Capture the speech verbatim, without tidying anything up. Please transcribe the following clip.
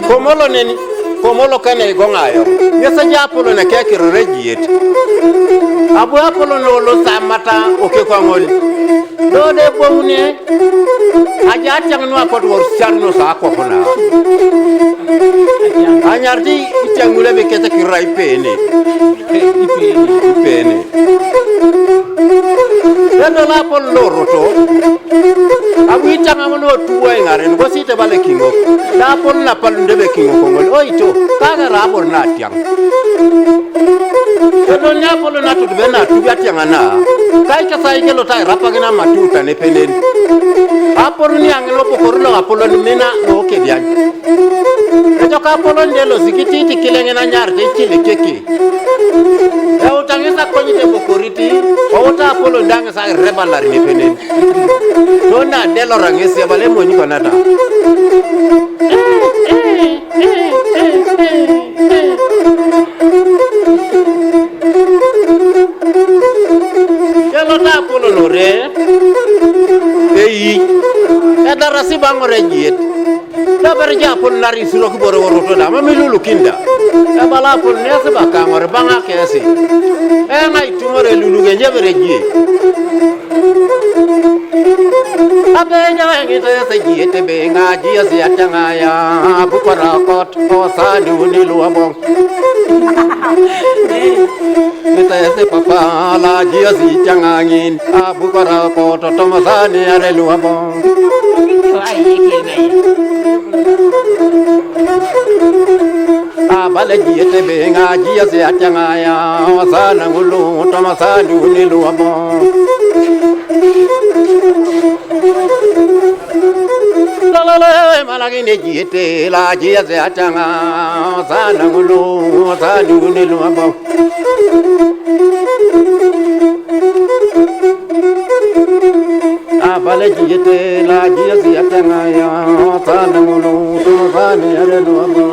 Komolo neni, komolo kene igoŋ ayo. Ŋes eja apolon ekekiror ejiet. Abu apolon olo samata okekwaŋol. Dode boŋune. Aja atiaŋ nu apotu wor siar nu sa akwapuna. Anyarti itiaŋ nu lebe kete kirura ipene. Ipene. Edo lapol loroto. Abu itaŋa mono tuwa iŋaren kosi tebale kiŋok. Lapol napal ndebe kiŋok koŋol. Oito, kaga rabor na atiaŋ. Edo ni apol natut be na tubi atiaŋana. Kai kesai kelo tai rapagina matuta ne penen. Apol ni aŋelo bokor lo apol ni mina lo kedian. Ejok apolon de lo sikititi kileŋen anyarete icilikiki. Eutaŋ ŋes akonyit ebokoriti, kouta apolon da ŋes arebalar nepenen. Tona adelora ŋes ebala emony konata. Kelot apolon ore, ei, edarasi baŋor ejiet. Daber ja apol nari isiro kiboro woroto da, mam ilulukin da. Ebala apol nesi bakaŋor baŋa kesi. Eŋa itumor eluluge nyebere jie. Abe nyaŋ ŋite ese jie tebe ŋa jie si ataŋa ya, bukora kot, osani uni luoboŋ. Mitesi papa la jie si taŋaŋin, abukora koto tomasani are luabo. Abale jie tebe ŋa jie si ataŋa ya, osana ŋulu tomasani uni luabo. Lalala malagin ejiete la jiase ataŋa sana ŋulu sana ŋulu luabo. Abale jiete la jiase ataŋa ya sana ŋulu sana yare luabo.